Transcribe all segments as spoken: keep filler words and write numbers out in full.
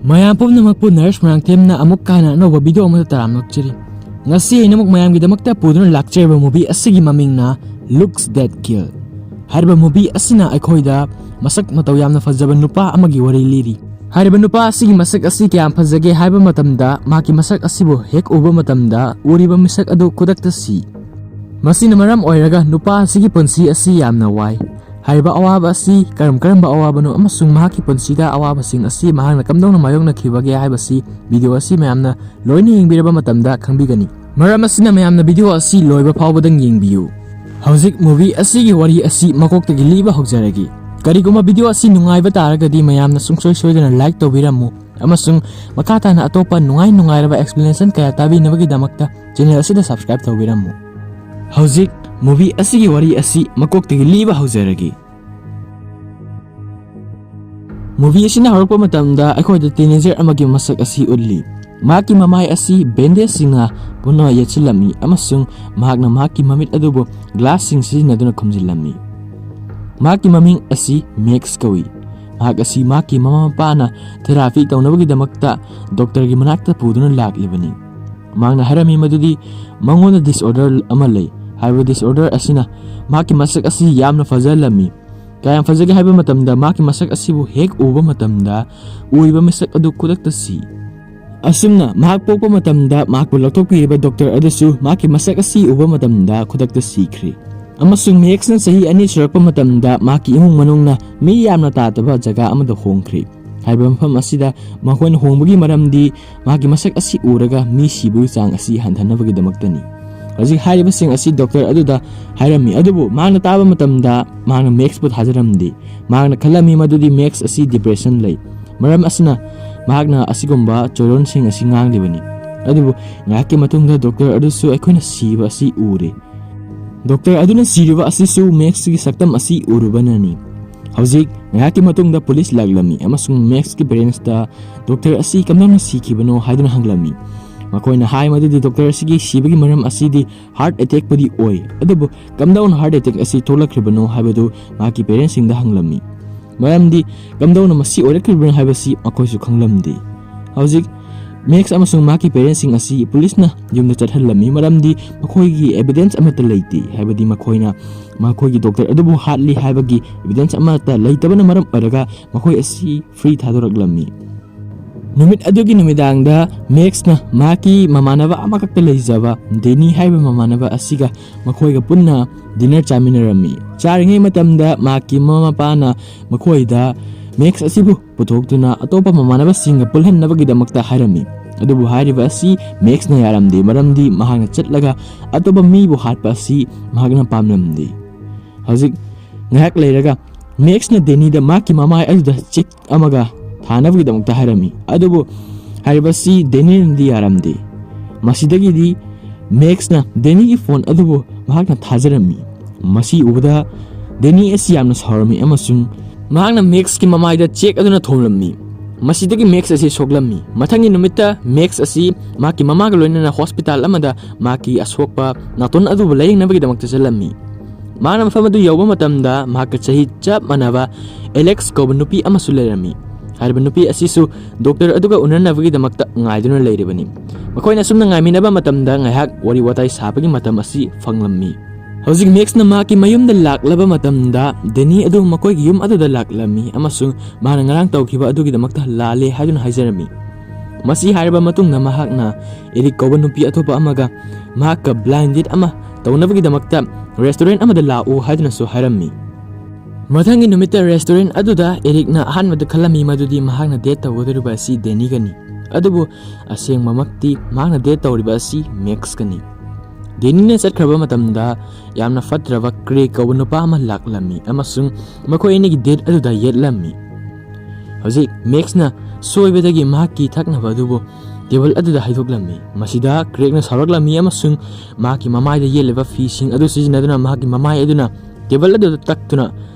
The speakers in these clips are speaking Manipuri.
ꯃꯌꯥꯝ ꯄꯨꯝꯅꯃꯛꯄꯨ ꯅꯔꯁ ꯃꯣꯏꯔꯥꯡꯊꯦꯝꯅ ꯑꯃꯨꯛ ꯀꯥꯏꯅ ꯑꯅꯧꯕ ꯚꯤꯗꯤꯑꯣ ꯑꯃꯗ ꯇꯔꯥꯝꯅ ꯑꯣꯛꯆꯔꯤ꯫ ꯉꯁꯤ ꯑꯩꯅ ꯑꯃꯨꯛ ꯃꯌꯥꯝꯒꯤꯗꯃꯛꯇ ꯄꯨꯗꯨꯅ ꯂꯥꯛꯆꯔꯤꯕ ꯃꯨꯚꯤ ꯑꯁꯤꯒꯤ ꯃꯃꯤꯡꯅ Looks That Kill꯫ ꯍꯥꯏꯔꯤꯕ ꯃꯨꯚꯤ ꯑꯁꯤꯅ ꯑꯩꯈꯣꯏꯗ ꯃꯁꯛ ꯃꯇꯧ ꯌꯥꯝꯅ ꯐꯖꯕ ꯅꯨꯄꯥ ꯑꯃꯒꯤ ꯋꯥꯔꯤ ꯂꯤꯔꯤ꯫ ꯍꯥꯏꯔꯤꯕ ꯅꯨꯄꯥ ꯑꯁꯤꯒꯤ ꯃꯁꯛ ꯑꯁꯤ ꯀꯌꯥꯝ ꯐꯖꯒꯦ ꯍꯥꯏꯕ ꯃꯇꯝꯗ, ꯃꯍꯥꯛꯀꯤ ꯃꯁꯛ ꯑꯁꯤꯕꯨ ꯍꯦꯛ ꯎꯕ ꯃꯇꯝꯗ ꯎꯔꯤꯕ ꯃꯤꯁꯛ ꯑꯗꯨ ꯈꯨꯗꯛꯇ ꯁꯤ꯫ ꯃꯁꯤꯅ ꯃꯔꯝ ꯑꯣꯏꯔꯒ ꯅꯨꯄꯥ ꯑꯁꯤꯒꯤ ꯄꯨꯟꯁꯤ ꯑꯁꯤ ꯌꯥꯝꯅ ꯋꯥꯏ꯫ ꯍꯥꯏꯔꯤꯕ ꯑꯋꯥꯕ ꯑꯁꯤ ꯀꯔꯝ ꯀꯔꯝꯕ ꯑꯋꯥꯕꯅꯣ ꯑꯃꯁꯨꯡ ꯃꯍꯥꯛꯀꯤ ꯄꯨꯟꯁꯤꯗ ꯑꯋꯥꯕꯁꯤꯡ ꯑꯁꯤ ꯃꯍꯥꯛꯅ ꯀꯝꯗꯧꯅ ꯃꯥꯌꯣꯛꯅꯈꯤꯕꯒꯦ ꯍꯥꯏꯕꯁꯤ ꯚꯤꯗꯤꯑꯣ ꯑꯁꯤ ꯃꯌꯥꯝꯅ ꯂꯣꯏꯅ ꯌꯦꯡꯕꯤꯔꯕ ꯃꯇꯝꯗ ꯈꯪꯕꯤꯒꯅꯤ꯫ ꯃꯔꯝ ꯑꯁꯤꯅ ꯃꯌꯥꯝꯅ ꯚꯤꯗꯤꯑꯣ ꯑꯁꯤ ꯂꯣꯏꯕ ꯐꯥꯎꯕꯗꯪ ꯌꯦꯡꯕꯤꯌꯨ꯫ ꯍꯧꯖꯤꯛ ꯃꯨꯚꯤ ꯑꯁꯤꯒꯤ ꯋꯥꯔꯤ ꯑꯁꯤ ꯃꯀꯣꯛꯇꯒꯤ ꯂꯤꯕ ꯍꯧꯖꯔꯒꯦ꯫ ꯀꯔꯤꯒꯨꯝꯕ ꯚꯤꯗꯤꯑꯣ ꯑꯁꯤ ꯅꯨꯡꯉꯥꯏꯕ ꯇꯥꯔꯒꯗꯤ ꯃꯌꯥꯝꯅ ꯁꯨꯡꯁꯣꯏ ꯁꯣꯏꯗꯅ ꯂꯥꯏꯛ ꯇꯧꯕꯤꯔꯝꯃꯨ, ꯑꯃꯁꯨꯡ ꯃꯈꯥ ꯇꯥꯅ ꯑꯇꯣꯞꯄ ꯅꯨꯡꯉꯥꯏ ꯅꯨꯡꯉꯥꯏꯔꯕ ꯑꯦꯛꯁꯄ꯭ꯂꯦꯅꯦꯁꯟ ꯀꯌꯥ ꯇꯥꯕꯤꯅꯕꯒꯤꯗꯃꯛꯇ ꯆꯦꯅꯦꯜ ꯑꯁꯤꯗ ꯁꯕꯁꯀ꯭ꯔꯥꯏꯕ ꯇꯧꯕꯤꯔꯝꯃꯨ꯫ ꯍꯧꯖꯤꯛ ꯃꯨꯚꯤ ꯑꯁꯤꯒꯤ ꯋꯥꯔꯤ ꯑꯁꯤ ꯃꯀꯣꯛꯇꯒꯤ ꯂꯤꯕ ꯍꯧꯖꯔꯒꯦ꯫ ꯃꯨꯚꯤ ꯑꯁꯤꯅ ꯍꯧꯔꯛꯄ ꯃꯇꯝꯗ ꯑꯩꯈꯣꯏꯗ ꯇꯤꯅꯦꯖꯔ ꯑꯃꯒꯤ ꯃꯁꯛ ꯑꯁꯤ ꯎꯠꯂꯤ꯫ ꯃꯍꯥꯛꯀꯤ ꯃꯃꯥꯏ ꯑꯁꯤ ꯕꯦꯟꯗꯦꯖꯁꯤꯡꯅ ꯄꯨꯟꯅ ꯌꯦꯠꯁꯤꯜꯂꯝꯃꯤ ꯑꯃꯁꯨꯡ ꯃꯍꯥꯛꯅ ꯃꯍꯥꯛꯀꯤ ꯃꯃꯤꯠ ꯑꯗꯨꯕꯨ ꯒ꯭ꯂꯥꯁꯁꯤꯡ ꯁꯤꯖꯤꯟꯅꯗꯨꯅ ꯈꯨꯝꯖꯤꯜꯂꯝꯃꯤ꯫ ꯃꯍꯥꯛꯀꯤ ꯃꯃꯤꯡ ꯑꯁꯤ ꯃꯦꯛꯁ ꯀꯧꯏ꯫ ꯃꯍꯥꯛ ꯑꯁꯤ ꯃꯍꯥꯛꯀꯤ ꯃꯃꯥ ꯃꯄꯥꯅ ꯊꯦꯔꯥꯄꯤ ꯇꯧꯅꯕꯒꯤꯗꯃꯛꯇ ꯗꯣꯛꯇꯔꯒꯤ ꯃꯅꯥꯛꯇ ꯄꯨꯗꯨꯅ ꯂꯥꯛꯂꯤꯕꯅꯤ꯫ ꯃꯍꯥꯛꯅ ꯍꯥꯏꯔꯝꯃꯤ ꯃꯗꯨꯗꯤ ꯃꯉꯣꯟꯗ ꯗꯤꯁꯑꯣꯔꯗꯔ ꯑꯃ ꯂꯩ꯫ ꯍꯥꯏꯔꯤꯕ ꯗꯤꯁꯑꯣꯔꯗꯔ ꯑꯁꯤꯅ ꯃꯍꯥꯛꯀꯤ ꯃꯁꯛ ꯑꯁꯤ ꯌꯥꯝꯅ ꯐꯖꯍꯜꯂꯝꯃꯤ꯫ ꯀꯌꯥꯝ ꯐꯖꯒꯦ ꯍꯥꯏꯕ ꯃꯇꯝꯗ, ꯃꯍꯥꯛꯀꯤ ꯃꯁꯛ ꯑꯁꯤꯕꯨ ꯍꯦꯛ ꯎꯕ ꯃꯇꯝꯗ ꯎꯔꯤꯕ ꯃꯤꯁꯛ ꯑꯗꯨ ꯈꯨꯗꯛꯇ ꯁꯤ꯫ ꯑꯁꯨꯝꯅ ꯃꯍꯥꯛ ꯄꯣꯛꯄ ꯃꯇꯝꯗ ꯃꯍꯥꯛꯄꯨ ꯂꯧꯊꯣꯛꯄꯤꯔꯤꯕ ꯗꯣꯛꯇꯔ ꯑꯗꯨꯁꯨ ꯃꯍꯥꯛꯀꯤ ꯃꯁꯛ ꯑꯁꯤ ꯎꯕ ꯃꯇꯝꯗ ꯈꯨꯗꯛꯇ ꯁꯤꯈ꯭ꯔꯦ꯫ ꯑꯃꯁꯨꯡ ꯃꯦꯛꯁꯅ ꯆꯍꯤ ꯑꯅꯤ ꯁꯨꯔꯛꯄ ꯃꯇꯝꯗ ꯃꯍꯥꯛꯀꯤ ꯏꯃꯨꯡ ꯃꯅꯨꯡꯅ ꯃꯤ ꯌꯥꯝꯅ ꯇꯥꯗꯕ ꯖꯒꯥ ꯑꯃꯗ ꯍꯣꯡꯈ꯭ꯔꯦ꯫ ꯍꯥꯏꯔꯤꯕ ꯃꯐꯝ ꯑꯁꯤꯗ ꯃꯈꯣꯏꯅ ꯍꯣꯡꯕꯒꯤ ꯃꯔꯝꯗꯤ ꯃꯍꯥꯛꯀꯤ ꯃꯁꯛ ꯑꯁꯤ ꯎꯔꯒ ꯃꯤ ꯁꯤꯕꯒꯤ ꯆꯥꯡ ꯑꯁꯤ ꯍꯟꯊꯅꯕꯒꯤꯗꯃꯛꯇꯅꯤ꯫ ꯍꯧꯖꯤꯛ ꯍꯥꯏꯔꯤꯕꯁꯤꯡ ꯑꯁꯤ ꯗꯣꯛꯇꯔ ꯑꯗꯨꯗ ꯍꯥꯏꯔꯝꯃꯤ, ꯑꯗꯨꯕꯨ ꯃꯍꯥꯛꯅ ꯇꯥꯕ ꯃꯇꯝꯗ ꯃꯍꯥꯛꯅ ꯃꯦꯛꯁꯄꯨ ꯊꯥꯖꯔꯝꯗꯦ꯫ ꯃꯍꯥꯛꯅ ꯈꯜꯂꯝꯃꯤ ꯃꯗꯨꯗꯤ ꯃꯦꯛꯁ ꯑꯁꯤ ꯗꯤꯄ꯭ꯔꯦꯁꯟ ꯂꯩ꯫ ꯃꯔꯝ ꯑꯁꯤꯅ ꯃꯍꯥꯛꯅ ꯑꯁꯤꯒꯨꯝꯕ ꯆꯣꯏꯔꯣꯟꯁꯤꯡ ꯑꯁꯤ ꯉꯥꯡꯂꯤꯕꯅꯤ꯫ ꯑꯗꯨꯕꯨ ꯉꯥꯏꯍꯥꯛꯀꯤ ꯃꯇꯨꯡꯗ ꯗꯣꯛꯇꯔ ꯑꯗꯨꯁꯨ ꯑꯩꯈꯣꯏꯅ ꯁꯤꯕ ꯑꯁꯤ ꯎꯔꯦ꯫ ꯗꯣꯛꯇꯔ ꯑꯗꯨꯅ ꯁꯤꯔꯤꯕ ꯑꯁꯤꯁꯨ ꯃꯦꯛꯁꯀꯤ ꯁꯛꯇꯝ ꯑꯁꯤ ꯎꯔꯨꯕꯅꯅꯤ꯫ ꯍꯧꯖꯤꯛ ꯉꯥꯏꯍꯥꯛꯀꯤ ꯃꯇꯨꯡꯗ ꯄꯨꯂꯤꯁ ꯂꯥꯛꯂꯝꯃꯤ ꯑꯃꯁꯨꯡ ꯃꯦꯛꯁꯀꯤ ꯄꯦꯔꯦꯟꯁꯇ ꯗꯣꯛꯇꯔ ꯑꯁꯤ ꯀꯝꯗꯧꯅ ꯁꯤꯈꯤꯕꯅꯣ ꯍꯥꯏꯗꯨꯅ ꯍꯪꯂꯝꯃꯤ꯫ ꯃꯈꯣꯏꯅ ꯍꯥꯏ ꯃꯗꯨꯗꯤ ꯗꯣꯛꯇꯔ ꯑꯁꯤꯒꯤ ꯁꯤꯕꯒꯤ ꯃꯔꯝ ꯑꯁꯤꯗꯤ ꯍꯥꯔꯠ ꯑꯦꯇꯦꯛꯄꯨꯗꯤ ꯑꯣꯏ, ꯑꯗꯨꯕꯨ ꯀꯝꯗꯧꯅ ꯍꯥꯔꯠ ꯑꯦꯇꯦꯛ ꯑꯁꯤ ꯊꯣꯛꯂꯛꯈ꯭ꯔꯤꯕꯅꯣ ꯍꯥꯏꯕꯗꯨ ꯃꯍꯥꯛꯀꯤ ꯄꯦꯔꯦꯟꯁꯁꯤꯡꯗ ꯍꯪꯂꯝꯃꯤ꯫ ꯃꯔꯝꯗꯤ ꯀꯝꯗꯧꯅ ꯃꯁꯤ ꯑꯣꯏꯔꯛꯈꯤꯕꯅꯣ ꯍꯥꯏꯕꯁꯤ ꯃꯈꯣꯏꯁꯨ ꯈꯪꯂꯝꯗꯦ꯫ ꯍꯧꯖꯤꯛ ꯃꯦꯛꯁ ꯑꯃꯁꯨꯡ ꯃꯍꯥꯛꯀꯤ ꯄꯦꯔꯦꯟꯁꯁꯤꯡ ꯑꯁꯤ ꯄꯨꯂꯤꯁꯅ ꯌꯨꯝꯗ ꯆꯠꯍꯜꯂꯝꯃꯤ, ꯃꯔꯝꯗꯤ ꯃꯈꯣꯏꯒꯤ ꯑꯦꯕꯤꯗꯦꯟꯁ ꯑꯃꯠꯇ ꯂꯩꯇꯦ, ꯍꯥꯏꯕꯗꯤ ꯃꯈꯣꯏꯅ ꯃꯈꯣꯏꯒꯤ ꯗꯣꯛꯇꯔ ꯑꯗꯨꯕꯨ ꯍꯥꯠꯂꯤ ꯍꯥꯏꯕꯒꯤ ꯑꯦꯕꯤꯗꯦꯟꯁ ꯑꯃꯠꯇ ꯂꯩꯇꯕꯅ ꯃꯔꯝ ꯑꯣꯏꯔꯒ ꯃꯈꯣꯏ ꯑꯁꯤ ꯐ꯭ꯔꯤ ꯊꯥꯗꯣꯔꯛꯂꯝꯃꯤ꯫ ꯅꯨꯃꯤꯠ ꯑꯗꯨꯒꯤ ꯅꯨꯃꯤꯗꯥꯡꯗ ꯃꯦꯛꯁꯅ ꯃꯍꯥꯛꯀꯤ ꯃꯃꯥꯟꯅꯕ ꯑꯃꯈꯛꯇ ꯂꯩꯖꯕ ꯗꯦꯅꯤ ꯍꯥꯏꯕ ꯃꯃꯥꯟꯅꯕ ꯑꯁꯤꯒ ꯃꯈꯣꯏꯒ ꯄꯨꯟꯅ ꯗꯤꯅꯔ ꯆꯥꯃꯤꯟꯅꯔꯝꯃꯤ꯫ ꯆꯥꯔꯤꯉꯩ ꯃꯇꯝꯗ ꯃꯍꯥꯛꯀꯤ ꯃꯃꯥ ꯃꯄꯥꯅ ꯃꯈꯣꯏꯗ ꯃꯦꯛꯁ ꯑꯁꯤꯕꯨ ꯄꯨꯊꯣꯛꯇꯨꯅ ꯑꯇꯣꯞꯄ ꯃꯃꯥꯟꯅꯕꯁꯤꯡꯒ ꯄꯨꯜꯍꯟꯅꯕꯒꯤꯗꯃꯛꯇ ꯍꯥꯏꯔꯝꯃꯤ꯫ ꯑꯗꯨꯕꯨ ꯍꯥꯏꯔꯤꯕ ꯑꯁꯤ ꯃꯦꯛꯁꯅ ꯌꯥꯔꯝꯗꯦ, ꯃꯔꯝꯗꯤ ꯃꯍꯥꯛꯅ ꯆꯠꯂꯒ ꯑꯇꯣꯞꯄ ꯃꯤꯕꯨ ꯍꯥꯠꯄ ꯑꯁꯤ ꯃꯍꯥꯛꯅ ꯄꯥꯝꯂꯝꯗꯦ꯫ ꯍꯧꯖꯤꯛ ꯉꯥꯏꯍꯥꯛ ꯂꯩꯔꯒ ꯃꯦꯛꯁꯅ ꯗꯦꯅꯤꯗ ꯃꯍꯥꯛꯀꯤ ꯃꯃꯥꯏ ꯑꯗꯨꯗ ꯆꯦꯛ ꯑꯃꯒ ꯊꯥꯅꯕꯒꯤꯗꯃꯛꯇ ꯍꯥꯏꯔꯝꯃꯤ꯫ ꯑꯗꯨꯕꯨ ꯍꯥꯏꯔꯤꯕꯁꯤ ꯗꯦꯅꯤꯅꯗꯤ ꯌꯥꯔꯝꯗꯦ꯫ ꯃꯁꯤꯗꯒꯤꯗꯤ ꯃꯦꯛꯁꯅ ꯗꯦꯅꯤꯒꯤ ꯐꯣꯟ ꯑꯗꯨꯕꯨ ꯃꯍꯥꯛꯅ ꯊꯥꯖꯔꯝꯃꯤ꯫ ꯃꯁꯤ ꯎꯕꯗ ꯗꯦꯅꯤ ꯑꯁꯤ ꯌꯥꯝꯅ ꯁꯥꯎꯔꯝꯃꯤ ꯑꯃꯁꯨꯡ ꯃꯍꯥꯛꯅ ꯃꯦꯛꯁꯀꯤ ꯃꯃꯥꯏꯗ ꯆꯦꯛ ꯑꯗꯨꯅ ꯊꯣꯝꯂꯝꯃꯤ꯫ ꯃꯁꯤꯗꯒꯤ ꯃꯦꯛꯁ ꯑꯁꯤ ꯁꯣꯛꯂꯝꯃꯤ꯫ ꯃꯊꯪꯒꯤ ꯅꯨꯃꯤꯠꯇ ꯃꯦꯛꯁ ꯑꯁꯤ ꯃꯍꯥꯛꯀꯤ ꯃꯃꯥꯒ ꯂꯣꯏꯅꯅ ꯍꯣꯁꯄꯤꯇꯥꯜ ꯑꯃꯗ ꯃꯍꯥꯛꯀꯤ ꯑꯁꯣꯛꯄ ꯅꯥꯇꯣꯟ ꯑꯗꯨꯕꯨ ꯂꯥꯌꯦꯡꯅꯕꯒꯤꯗꯃꯛꯇ ꯆꯠꯂꯝꯃꯤ꯫ ꯃꯍꯥꯛꯅ ꯃꯐꯝ ꯑꯗꯨ ꯌꯧꯕ ꯃꯇꯝꯗ ꯃꯍꯥꯛꯀ ꯆꯍꯤ ꯆꯞ ꯃꯥꯟꯅꯕ ꯑꯦꯂꯦꯛꯁ ꯀꯧꯕ ꯅꯨꯄꯤ ꯑꯃꯁꯨ ꯂꯩꯔꯝꯃꯤ꯫ ꯍꯥꯏꯔꯤꯕ ꯅꯨꯄꯤ ꯑꯁꯤꯁꯨ ꯗꯣꯛꯇꯔ ꯑꯗꯨꯒ ꯎꯅꯅꯕꯒꯤꯗꯃꯛꯇ ꯉꯥꯏꯗꯨꯅ ꯂꯩꯔꯤꯕꯅꯤ꯫ ꯃꯈꯣꯏꯅ ꯑꯁꯨꯝꯅ ꯉꯥꯏꯃꯤꯟꯅꯕ ꯃꯇꯝꯗ ꯉꯥꯏꯍꯥꯛ ꯋꯥꯔꯤ ꯋꯥꯇꯥꯏ ꯁꯥꯕꯒꯤ ꯃꯇꯝ ꯑꯁꯤ ꯐꯪꯂꯝꯃꯤ꯫ ꯍꯧꯖꯤꯛ ꯃꯦꯛꯁꯅ ꯃꯍꯥꯛꯀꯤ ꯃꯌꯨꯝꯗ ꯂꯥꯛꯂꯕ ꯃꯇꯝꯗ ꯗꯦꯅꯤ ꯑꯗꯨ ꯃꯈꯣꯏꯒꯤ ꯌꯨꯝ ꯑꯗꯨꯗ ꯂꯥꯛꯂꯝꯃꯤ ꯑꯃꯁꯨꯡ ꯃꯍꯥꯛꯅ ꯉꯔꯥꯡ ꯇꯧꯈꯤꯕ ꯑꯗꯨꯒꯤꯗꯃꯛꯇ ꯂꯥꯜꯂꯦ ꯍꯥꯏꯗꯨꯅ ꯍꯥꯏꯖꯔꯝꯃꯤ꯫ ꯃꯁꯤ ꯍꯥꯏꯔꯕ ꯃꯇꯨꯡꯗ ꯃꯍꯥꯛꯅ ꯑꯦꯔꯤꯛ ꯀꯧꯕ ꯅꯨꯄꯤ ꯑꯇꯣꯞꯄ ꯑꯃꯒ ꯃꯍꯥꯛꯀ blind date ꯑꯃ ꯇꯧꯅꯕꯒꯤꯗꯃꯛꯇ ꯔꯦꯁꯇꯨꯔꯦꯟ ꯑꯃꯗ ꯂꯥꯛꯎ ꯍꯥꯏꯗꯨꯅꯁꯨ ꯍꯥꯏꯔꯝꯃꯤ꯫ ꯃꯊꯪꯒꯤ ꯅꯨꯃꯤꯠꯇ ꯔꯦꯁꯇꯨꯔꯦꯟ ꯑꯗꯨꯗ ꯑꯦꯔꯤꯛꯅ ꯑꯍꯥꯟꯕꯗ ꯈꯜꯂꯝꯃꯤ ꯃꯗꯨꯗꯤ ꯃꯍꯥꯛꯅ ꯗꯦꯠ ꯇꯧꯒꯗꯧꯔꯤꯕ ꯑꯁꯤ ꯗꯦꯅꯤꯒꯅꯤ꯫ ꯑꯗꯨꯕꯨ ꯑꯁꯦꯡꯕꯃꯛꯇꯤ ꯃꯍꯥꯛꯅ ꯗꯦꯠ ꯇꯧꯔꯤꯕ ꯑꯁꯤ ꯃꯦꯛꯁꯀꯅꯤ꯫ ꯗꯦꯅꯤꯅ ꯆꯠꯈ꯭ꯔꯕ ꯃꯇꯝꯗ ꯌꯥꯝꯅ ꯐꯠꯇ꯭ꯔꯕ ꯀ꯭ꯔꯦ ꯀꯧꯕ ꯅꯨꯄꯥ ꯑꯃ ꯂꯥꯛꯂꯝꯃꯤ ꯑꯃꯁꯨꯡ ꯃꯈꯣꯏ ꯑꯅꯤꯒꯤ ꯗꯦꯠ ꯑꯗꯨꯗ ꯌꯦꯠꯂꯝꯃꯤ꯫ ꯍꯧꯖꯤꯛ ꯃꯦꯛꯁꯅ ꯁꯣꯏꯕꯗꯒꯤ ꯃꯍꯥꯛꯀꯤ ꯊꯛꯅꯕ ꯑꯗꯨꯕꯨ ꯇꯦꯕꯜ ꯑꯗꯨꯗ ꯍꯩꯗꯣꯛꯂꯝꯃꯤ꯫ ꯃꯁꯤꯗ ꯀ꯭ꯔꯦꯛꯅ ꯁꯥꯎꯔꯛꯂꯝꯃꯤ ꯑꯃꯁꯨꯡ ꯃꯍꯥꯛꯀꯤ ꯃꯃꯥꯏꯗ ꯌꯦꯠꯂꯤꯕ ꯐꯤꯁꯤꯡ ꯑꯗꯨ ꯁꯤꯖꯤꯟꯅꯗꯨꯅ ꯃꯍꯥꯛꯀꯤ ꯃꯃꯥꯏ ꯑꯗꯨꯅ ꯇꯦꯕꯜ ꯑꯗꯨꯗ ꯇꯛꯇꯨꯅ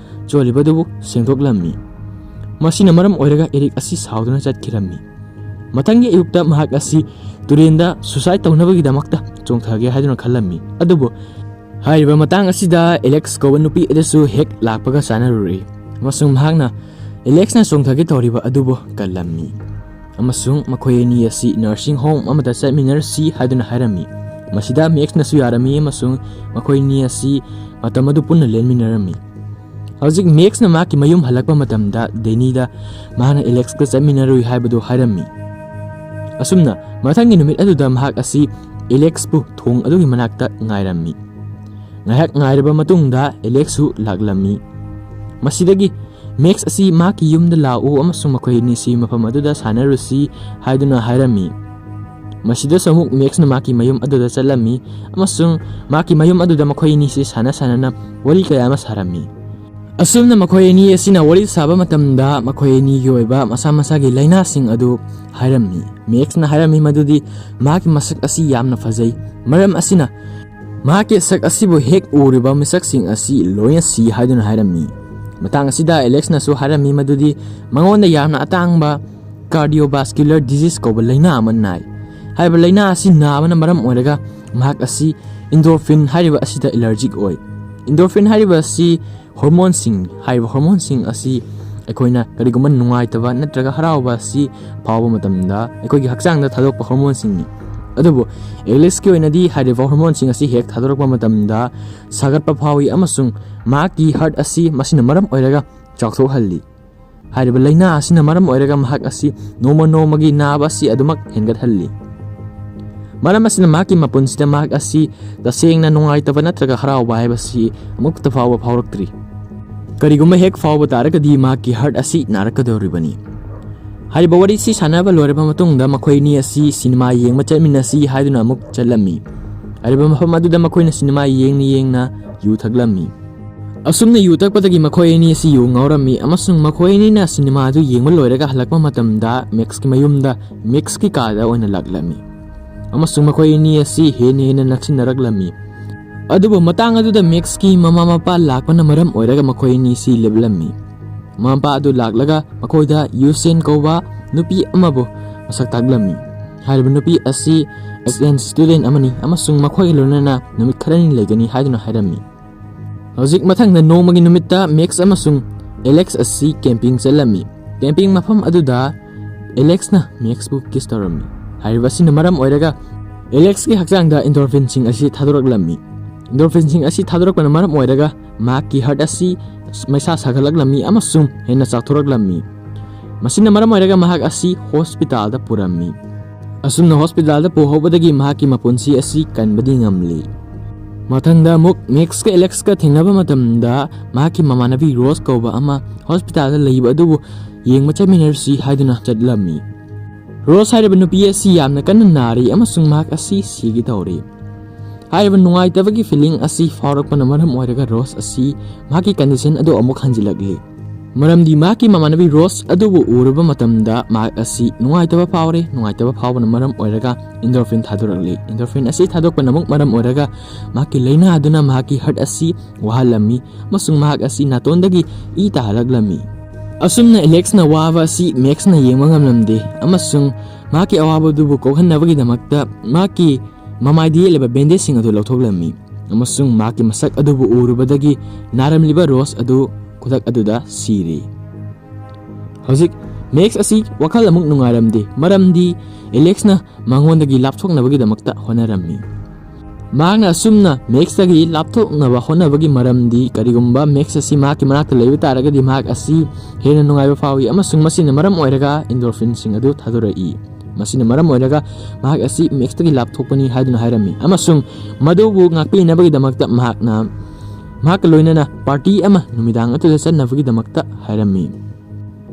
ꯆꯣꯜꯂꯤꯕ ꯑꯗꯨꯕꯨ ꯁꯦꯡꯗꯣꯛꯂꯝꯃꯤ꯫ ꯃꯁꯤꯅ ꯃꯔꯝ ꯑꯣꯏꯔꯒ ꯑꯦꯔꯤꯛ ꯑꯁꯤ ꯁꯥꯎꯗꯨꯅ ꯆꯠꯈꯤꯔꯝꯃꯤ꯫ ꯃꯊꯪꯒꯤ ꯑꯌꯨꯛꯇ ꯃꯍꯥꯛ ꯑꯁꯤ ꯇꯨꯔꯦꯟꯗ ꯁꯨꯁꯥꯏꯠ ꯇꯧꯅꯕꯒꯤꯗꯃꯛꯇ ꯆꯣꯡꯊꯒꯦ ꯍꯥꯏꯗꯨꯅ ꯈꯜꯂꯝꯃꯤ꯫ ꯑꯗꯨꯕꯨ ꯍꯥꯏꯔꯤꯕ ꯃꯇꯥꯡ ꯑꯁꯤꯗ ꯑꯦꯂꯦꯛꯁ ꯀꯧꯕ ꯅꯨꯄꯤ ꯑꯗꯨꯁꯨ ꯍꯦꯛ ꯂꯥꯛꯄꯒ ꯆꯥꯅꯔꯨꯔꯦ꯫ ꯑꯃꯁꯨꯡ ꯃꯍꯥꯛꯅ ꯑꯦꯂꯦꯛꯁꯅ ꯆꯣꯡꯊꯒꯦ ꯇꯧꯔꯤꯕ ꯑꯗꯨꯕꯨ ꯀꯜꯂꯝꯃꯤ꯫ ꯑꯃꯁꯨꯡ ꯃꯈꯣꯏ ꯑꯅꯤ ꯑꯁꯤ nursing home ꯑꯃꯗ ꯆꯠꯃꯤꯟꯅꯔꯁꯤ ꯍꯥꯏꯗꯨꯅ ꯍꯥꯏꯔꯝꯃꯤ꯫ ꯃꯁꯤꯗ ꯃꯦꯛꯁꯅꯁꯨ ꯌꯥꯔꯝꯃꯤ ꯑꯃꯁꯨꯡ ꯃꯈꯣꯏ ꯑꯅꯤ ꯑꯁꯤ ꯃꯇꯝ ꯑꯗꯨ ꯄꯨꯟꯅ ꯂꯦꯟꯃꯤꯟꯅꯔꯝꯃꯤ꯫ ꯍꯧꯖꯤꯛ ꯃꯦꯛꯁꯅ ꯃꯍꯥꯛꯀꯤ ꯃꯌꯨꯝ ꯍꯜꯂꯛꯄ ꯃꯇꯝꯗ ꯗꯦꯅꯤꯗ ꯃꯍꯥꯛꯅ ꯑꯦꯂꯦꯛꯁꯀ ꯆꯠꯃꯤꯟꯅꯔꯨꯏ ꯍꯥꯏꯕꯗꯨ ꯍꯥꯏꯔꯝꯃꯤ꯫ ꯑꯁꯨꯝꯅ ꯃꯊꯪꯒꯤ ꯅꯨꯃꯤꯠ ꯑꯗꯨꯗ ꯃꯍꯥꯛ ꯑꯁꯤ ꯑꯦꯂꯦꯛꯁꯄꯨ ꯊꯣꯡ ꯑꯗꯨꯒꯤ ꯃꯅꯥꯛꯇ ꯉꯥꯏꯔꯝꯃꯤ꯫ ꯉꯥꯏꯍꯥꯛ ꯉꯥꯏꯔꯕ ꯃꯇꯨꯡꯗ ꯑꯦꯂꯦꯛꯁꯁꯨ ꯂꯥꯛꯂꯝꯃꯤ꯫ ꯃꯁꯤꯗꯒꯤ ꯃꯦꯛꯁ ꯑꯁꯤ ꯃꯍꯥꯛꯀꯤ ꯌꯨꯝꯗ ꯂꯥꯛꯎ ꯑꯃꯁꯨꯡ ꯃꯈꯣꯏ ꯑꯅꯤꯁꯤ ꯃꯐꯝ ꯑꯗꯨꯗ ꯁꯥꯟꯅꯔꯨꯁꯤ ꯍꯥꯏꯗꯨꯅ ꯍꯥꯏꯔꯝꯃꯤ꯫ ꯃꯁꯤꯗꯁꯨ ꯑꯃꯨꯛ ꯃꯦꯛꯁꯅ ꯃꯍꯥꯛꯀꯤ ꯃꯌꯨꯝ ꯑꯗꯨꯗ ꯆꯠꯂꯝꯃꯤ ꯑꯃꯁꯨꯡ ꯃꯍꯥꯛꯀꯤ ꯃꯌꯨꯝ ꯑꯗꯨꯗ ꯃꯈꯣꯏ ꯑꯅꯤꯁꯤ ꯁꯥꯟꯅ ꯁꯥꯟꯅꯅ ꯋꯥꯔꯤ ꯀꯌꯥ ꯑꯃ ꯁꯥꯔꯝꯃꯤ꯫ ꯑꯁꯨꯝꯅ ꯃꯈꯣꯏ ꯑꯅꯤ ꯑꯁꯤꯅ ꯋꯥꯔꯤ ꯁꯥꯕ ꯃꯇꯝꯗ ꯃꯈꯣꯏ ꯑꯅꯤꯒꯤ ꯑꯣꯏꯕ ꯃꯁꯥ ꯃꯁꯥꯒꯤ ꯂꯥꯏꯅꯥꯁꯤꯡ ꯑꯗꯨ ꯍꯥꯏꯔꯝꯃꯤ꯫ ꯃꯦꯛꯁꯅ ꯍꯥꯏꯔꯝꯃꯤ ꯃꯗꯨꯗꯤ ꯃꯍꯥꯛꯀꯤ ꯃꯁꯛ ꯑꯁꯤ ꯌꯥꯝꯅ ꯐꯖꯩ, ꯃꯔꯝ ꯑꯁꯤꯅ ꯃꯍꯥꯛꯀꯤ ꯁꯛ ꯑꯁꯤꯕꯨ ꯍꯦꯛ ꯎꯔꯤꯕ ꯃꯤꯁꯛꯁꯤꯡ ꯑꯁꯤ ꯂꯣꯏꯅ ꯁꯤ ꯍꯥꯏꯗꯨꯅ ꯍꯥꯏꯔꯝꯃꯤ꯫ ꯃꯇꯥꯡ ꯑꯁꯤꯗ ꯑꯦꯂꯦꯛꯁꯅꯁꯨ ꯍꯥꯏꯔꯝꯃꯤ ꯃꯗꯨꯗꯤ ꯃꯉꯣꯟꯗ ꯌꯥꯝꯅ ꯑꯇꯥꯡꯕ cardiovascular disease ꯀꯧꯕ ꯂꯥꯏꯅꯥ ꯑꯃ ꯅꯥꯏ꯫ ꯍꯥꯏꯔꯤꯕ ꯂꯥꯏꯅꯥ ꯑꯁꯤ ꯅꯥꯕꯅ ꯃꯔꯝ ꯑꯣꯏꯔꯒ ꯃꯍꯥꯛ ꯑꯁꯤ endorphin ꯍꯥꯏꯔꯤꯕ ꯑꯁꯤꯗ allergic ꯑꯣꯏ꯫ Endorphin ꯍꯥꯏꯔꯤꯕ ꯑꯁꯤ hormoneꯁꯤꯡ, ꯍꯥꯏꯔꯤꯕ hormoneꯁꯤꯡ ꯑꯁꯤ ꯑꯩꯈꯣꯏꯅ ꯀꯔꯤꯒꯨꯝꯕ ꯅꯨꯡꯉꯥꯏꯇꯕ ꯅꯠꯇ꯭ꯔꯒ ꯍꯔꯥꯎꯕ ꯑꯁꯤ ꯐꯥꯎꯕ ꯃꯇꯝꯗ ꯑꯩꯈꯣꯏꯒꯤ ꯍꯛꯆꯥꯡꯗ ꯊꯥꯗꯣꯛꯄ hormoneꯁꯤꯡꯅꯤ꯫ ꯑꯗꯨꯕꯨ ꯑꯦꯂꯦꯛꯁꯀꯤ ꯑꯣꯏꯅꯗꯤ ꯍꯥꯏꯔꯤꯕ hormoneꯁꯤꯡ ꯑꯁꯤ ꯍꯦꯛ ꯊꯥꯗꯣꯔꯛꯄ ꯃꯇꯝꯗ ꯁꯥꯒꯠꯄ ꯐꯥꯎꯏ ꯑꯃꯁꯨꯡ ꯃꯍꯥꯛꯀꯤ heart ꯑꯁꯤ ꯃꯁꯤꯅ ꯃꯔꯝ ꯑꯣꯏꯔꯒ ꯆꯥꯎꯊꯣꯛꯍꯜꯂꯤ꯫ ꯍꯥꯏꯔꯤꯕ ꯂꯥꯏꯅꯥ ꯑꯁꯤꯅ ꯃꯔꯝ ꯑꯣꯏꯔꯒ ꯃꯍꯥꯛ ꯑꯁꯤ ꯅꯣꯡꯃ ꯅꯣꯡꯃꯒꯤ ꯅꯥꯕ ꯑꯁꯤ ꯑꯗꯨꯃꯛ ꯍꯦꯟꯒꯠꯍꯜꯂꯤ꯫ ꯃꯔꯝ ꯑꯁꯤꯅ ꯃꯍꯥꯛꯀꯤ ꯃꯄꯨꯟꯁꯤꯗ ꯃꯍꯥꯛ ꯑꯁꯤ ꯇꯁꯦꯡꯅ ꯅꯨꯡꯉꯥꯏꯇꯕ ꯅꯠꯇ꯭ꯔꯒ ꯍꯔꯥꯎꯕ ꯍꯥꯏꯕꯁꯤ ꯑꯃꯨꯛꯇ ꯐꯥꯎꯕ ꯐꯥꯎꯔꯛꯇ꯭ꯔꯤ꯫ ꯀꯔꯤꯒꯨꯝꯕ ꯍꯦꯛ ꯐꯥꯎꯕ ꯇꯥꯔꯒꯗꯤ ꯃꯍꯥꯛꯀꯤ heart ꯑꯁꯤ ꯅꯥꯔꯛꯀꯗꯧꯔꯤꯕꯅꯤ꯫ ꯍꯥꯏꯔꯤꯕ ꯋꯥꯔꯤꯁꯤ ꯁꯥꯟꯅꯕ ꯂꯣꯏꯔꯕ ꯃꯇꯨꯡꯗ ꯃꯈꯣꯏ ꯑꯅꯤ ꯑꯁꯤ ꯁꯤꯅꯦꯃꯥ ꯌꯦꯡꯕ ꯆꯠꯃꯤꯟꯅꯁꯤ ꯍꯥꯏꯗꯨꯅ ꯑꯃꯨꯛ ꯆꯠꯂꯝꯃꯤ꯫ ꯍꯥꯏꯔꯤꯕ ꯃꯐꯝ ꯑꯗꯨꯗ ꯃꯈꯣꯏꯅ ꯁꯤꯅꯦꯃꯥ ꯌꯦꯡꯅ ꯌꯦꯡꯅ ꯌꯨ ꯊꯛꯂꯝꯃꯤ꯫ ꯑꯁꯨꯝꯅ ꯌꯨ ꯊꯛꯄꯗꯒꯤ ꯃꯈꯣꯏ ꯑꯅꯤ ꯑꯁꯤ ꯌꯨ ꯉꯥꯎꯔꯝꯃꯤ ꯑꯃꯁꯨꯡ ꯃꯈꯣꯏ ꯑꯅꯤꯅ ꯁꯤꯅꯦꯃꯥ ꯑꯗꯨ ꯌꯦꯡꯕ ꯂꯣꯏꯔꯒ ꯍꯜꯂꯛꯄ ꯃꯇꯝꯗ ꯃꯦꯛꯁꯀꯤ ꯃꯌꯨꯝꯗ ꯃꯦꯛꯁꯀꯤ ꯀꯥꯗ ꯑꯣꯏꯅ ꯂꯥꯛꯂꯝꯃꯤ꯫ ꯑꯃꯁꯨꯡ ꯃꯈꯣꯏ ꯑꯅꯤ ꯑꯁꯤ ꯍꯦꯟꯅ ꯍꯦꯟꯅ ꯅꯛꯁꯤꯟꯅꯔꯛꯂꯝꯃꯤ꯫ ꯑꯗꯨꯕꯨ ꯃꯇꯥꯡ ꯑꯗꯨꯗ ꯃꯦꯛꯁꯀꯤ ꯃꯃꯥ ꯃꯄꯥ ꯂꯥꯛꯄꯅ ꯃꯔꯝ ꯑꯣꯏꯔꯒ ꯃꯈꯣꯏ ꯑꯅꯤ ꯑꯁꯤ ꯂꯦꯞꯂꯝꯃꯤ꯫ ꯃꯃꯥ ꯃꯄꯥ ꯑꯗꯨ ꯂꯥꯛꯂꯒ ꯃꯈꯣꯏꯗ ꯌꯨꯁꯦꯟ ꯀꯧꯕ ꯅꯨꯄꯤ ꯑꯃꯕꯨ ꯃꯁꯛ ꯇꯥꯛꯂꯝꯃꯤ꯫ ꯍꯥꯏꯔꯤꯕ ꯅꯨꯄꯤ ꯑꯁꯤ exchange student ꯑꯃꯅꯤ ꯑꯃꯁꯨꯡ ꯃꯈꯣꯏꯒ ꯂꯣꯏꯅꯅ ꯅꯨꯃꯤꯠ ꯈꯔꯅꯤ ꯂꯩꯒꯅꯤ ꯍꯥꯏꯗꯨꯅ ꯍꯥꯏꯔꯝꯃꯤ꯫ ꯍꯧꯖꯤꯛ ꯃꯊꯪꯗ ꯅꯣꯡꯃꯒꯤ ꯅꯨꯃꯤꯠꯇ ꯃꯦꯛꯁ ꯑꯃꯁꯨꯡ ꯑꯦꯂꯦꯛꯁ ꯑꯁꯤ ꯀꯦꯝꯄꯤꯡ ꯆꯠꯂꯝꯃꯤ꯫ ꯀꯦꯝꯄꯤꯡ ꯃꯐꯝ ꯑꯗꯨꯗ ꯑꯦꯂꯦꯛꯁꯅ ꯃꯦꯛꯁꯄꯨ ꯀꯤꯁ ꯇꯧꯔꯝꯃꯤ꯫ ꯍꯥꯏꯔꯤꯕ ꯑꯁꯤꯅ ꯃꯔꯝ ꯑꯣꯏꯔꯒ ꯑꯦꯂꯦꯛꯁꯀꯤ ꯍꯛꯆꯥꯡꯗ ꯏꯟꯗꯣꯔꯐꯤꯟꯁꯤꯡ ꯑꯁꯤ ꯊꯥꯗꯣꯔꯛꯂꯝꯃꯤ꯫ ꯏꯟꯗꯣꯔꯐꯤꯟꯁꯤꯡ ꯑꯁꯤ ꯊꯥꯗꯣꯔꯛꯄꯅ ꯃꯔꯝ ꯑꯣꯏꯔꯒ ꯃꯍꯥꯛꯀꯤ ꯍꯥꯔꯠ ꯑꯁꯤ ꯃꯩꯁꯥ ꯁꯥꯒꯠꯂꯛꯂꯝꯃꯤ ꯑꯃꯁꯨꯡ ꯍꯦꯟꯅ ꯆꯥꯎꯊꯣꯔꯛꯂꯝꯃꯤ꯫ ꯃꯁꯤꯅ ꯃꯔꯝ ꯑꯣꯏꯔꯒ ꯃꯍꯥꯛ ꯑꯁꯤ ꯍꯣꯁꯄꯤꯇꯥꯜꯗ ꯄꯨꯔꯝꯃꯤ꯫ ꯑꯁꯨꯝꯅ ꯍꯣꯁꯄꯤꯇꯥꯜꯗ ꯄꯨꯍꯧꯕꯗꯒꯤ ꯃꯍꯥꯛꯀꯤ ꯃꯄꯨꯟꯁꯤ ꯑꯁꯤ ꯀꯟꯕꯗꯤ ꯉꯝꯂꯤ꯫ ꯃꯊꯪꯗ ꯑꯃꯨꯛ ꯃꯦꯛꯁꯀ ꯑꯦꯂꯦꯛꯁꯀ ꯊꯦꯡꯅꯕ ꯃꯇꯝꯗ ꯃꯍꯥꯛꯀꯤ ꯃꯃꯥꯟꯅꯕꯤ ꯔꯣꯁ ꯀꯧꯕ ꯑꯃ ꯍꯣꯁꯄꯤꯇꯥꯜꯗ ꯂꯩꯕ ꯑꯗꯨꯕꯨ ꯌꯦꯡꯕ ꯆꯠꯃꯤꯟꯅꯔꯨꯁꯤ ꯍꯥꯏꯗꯨꯅ ꯆꯠꯂꯝꯃꯤ꯫ ꯔꯣꯁ ꯍꯥꯏꯔꯤꯕ ꯅꯨꯄꯤ ꯑꯁꯤ ꯌꯥꯝꯅ ꯀꯟꯅ ꯅꯥꯔꯤ ꯑꯃꯁꯨꯡ ꯃꯍꯥꯛ ꯑꯁꯤ ꯁꯤꯒꯦ ꯇꯧꯔꯤ꯫ ꯍꯥꯏꯔꯤꯕ ꯅꯨꯡꯉꯥꯏꯇꯕꯒꯤ ꯐꯤꯂꯤꯡ ꯑꯁꯤ ꯐꯥꯎꯔꯛꯄꯅ ꯃꯔꯝ ꯑꯣꯏꯔꯒ ꯔꯣꯁ ꯑꯁꯤ ꯃꯍꯥꯛꯀꯤ ꯀꯟꯗꯤꯁꯟ ꯑꯗꯨ ꯑꯃꯨꯛ ꯍꯟꯖꯤꯜꯂꯛꯂꯤ꯫ ꯃꯔꯝꯗꯤ ꯃꯍꯥꯛꯀꯤ ꯃꯃꯥꯟꯅꯕꯤ ꯔꯣꯁ ꯑꯗꯨꯕꯨ ꯎꯔꯨꯕ ꯃꯇꯝꯗ ꯃꯍꯥꯛ ꯑꯁꯤ ꯅꯨꯡꯉꯥꯏꯇꯕ ꯐꯥꯎꯔꯦ꯫ ꯅꯨꯡꯉꯥꯏꯇꯕ ꯐꯥꯎꯕꯅ ꯃꯔꯝ ꯑꯣꯏꯔꯒ ꯏꯟꯗꯣꯔꯐꯤꯟ ꯊꯥꯗꯣꯔꯛꯂꯤ꯫ ꯏꯟꯗꯣꯔꯐꯤꯟ ꯑꯁꯤ ꯊꯥꯗꯣꯛꯄꯅ ꯑꯃꯨꯛ ꯃꯔꯝ ꯑꯣꯏꯔꯒ ꯃꯍꯥꯛꯀꯤ ꯂꯥꯏꯅꯥ ꯑꯗꯨꯅ ꯃꯍꯥꯛꯀꯤ ꯍꯥꯔꯠ ꯑꯁꯤ ꯋꯥꯍꯜꯂꯝꯃꯤ ꯑꯃꯁꯨꯡ ꯃꯍꯥꯛ ꯑꯁꯤ ꯅꯥꯇꯣꯟꯗꯒꯤ ꯏ ꯇꯥꯍꯜꯂꯛꯂꯝꯃꯤ꯫ ꯑꯁꯨꯝꯅ ꯑꯦꯂꯦꯛꯁꯅ ꯋꯥꯕ ꯑꯁꯤ ꯃꯦꯛꯁꯅ ꯌꯦꯡꯕ ꯉꯝꯂꯝꯗꯦ ꯑꯃꯁꯨꯡ ꯃꯍꯥꯛꯀꯤ ꯑꯋꯥꯕꯗꯨꯕꯨ ꯀꯣꯛꯍꯟꯅꯕꯒꯤꯗꯃꯛꯇ ꯃꯍꯥꯛꯀꯤ ꯃꯃꯥꯏꯗ ꯌꯦꯠꯂꯤꯕ ꯕꯦꯟꯗꯦꯖꯁꯤꯡ ꯑꯗꯨ ꯂꯧꯊꯣꯛꯂꯝꯃꯤ ꯑꯃꯁꯨꯡ ꯃꯍꯥꯛꯀꯤ ꯃꯁꯛ ꯑꯗꯨꯕꯨ ꯎꯔꯨꯕꯗꯒꯤ ꯅꯥꯔꯝꯂꯤꯕ ꯔꯣꯁ ꯑꯗꯨ ꯈꯨꯗꯛ ꯑꯗꯨꯗ ꯁꯤꯔꯤ꯫ ꯍꯧꯖꯤꯛ ꯃꯦꯛꯁ ꯑꯁꯤ ꯋꯥꯈꯜ ꯑꯃꯨꯛ ꯅꯨꯡꯉꯥꯏꯔꯝꯗꯦ, ꯃꯔꯝꯗꯤ ꯑꯦꯂꯦꯛꯁꯅ ꯃꯉꯣꯟꯗꯒꯤ ꯂꯥꯞꯊꯣꯛꯅꯕꯒꯤꯗꯃꯛꯇ ꯍꯣꯠꯅꯔꯝꯃꯤ꯫ ꯃꯍꯥꯛꯅ ꯑꯁꯨꯝꯅ ꯃꯦꯛꯁꯇꯒꯤ ꯂꯥꯞꯊꯣꯛꯅꯕ ꯍꯣꯠꯅꯕꯒꯤ ꯃꯔꯝꯗꯤ, ꯀꯔꯤꯒꯨꯝꯕ ꯃꯦꯛꯁ ꯑꯁꯤ ꯃꯍꯥꯛꯀꯤ ꯃꯅꯥꯛꯇ ꯂꯩꯕ ꯇꯥꯔꯒꯗꯤ, ꯃꯍꯥꯛ ꯑꯁꯤ ꯍꯦꯟꯅ ꯅꯨꯡꯉꯥꯏꯕ ꯐꯥꯎꯏ ꯑꯃꯁꯨꯡ ꯃꯁꯤꯅ ꯃꯔꯝ ꯑꯣꯏꯔꯒ ꯏꯟꯗꯣꯔꯐꯤꯟꯁꯤꯡ ꯑꯗꯨ ꯊꯥꯗꯣꯔꯛꯏ꯫ ꯃꯁꯤꯅ ꯃꯔꯝ ꯑꯣꯏꯔꯒ ꯃꯍꯥꯛ ꯑꯁꯤ ꯃꯦꯛꯁꯇꯒꯤ ꯂꯥꯞꯊꯣꯛꯄꯅꯤ ꯍꯥꯏꯗꯨꯅ ꯍꯥꯏꯔꯝꯃꯤ ꯑꯃꯁꯨꯡ ꯃꯗꯨꯕꯨ ꯉꯥꯛꯄꯤꯅꯕꯒꯤꯗꯃꯛꯇ ꯃꯍꯥꯛꯅ ꯃꯍꯥꯛꯀ ꯂꯣꯏꯅꯅ ꯄꯥꯔꯇꯤ ꯑꯃ ꯅꯨꯃꯤꯗꯥꯡ ꯑꯗꯨꯗ ꯆꯠꯅꯕꯒꯤꯗꯃꯛꯇ ꯍꯥꯏꯔꯝꯃꯤ꯫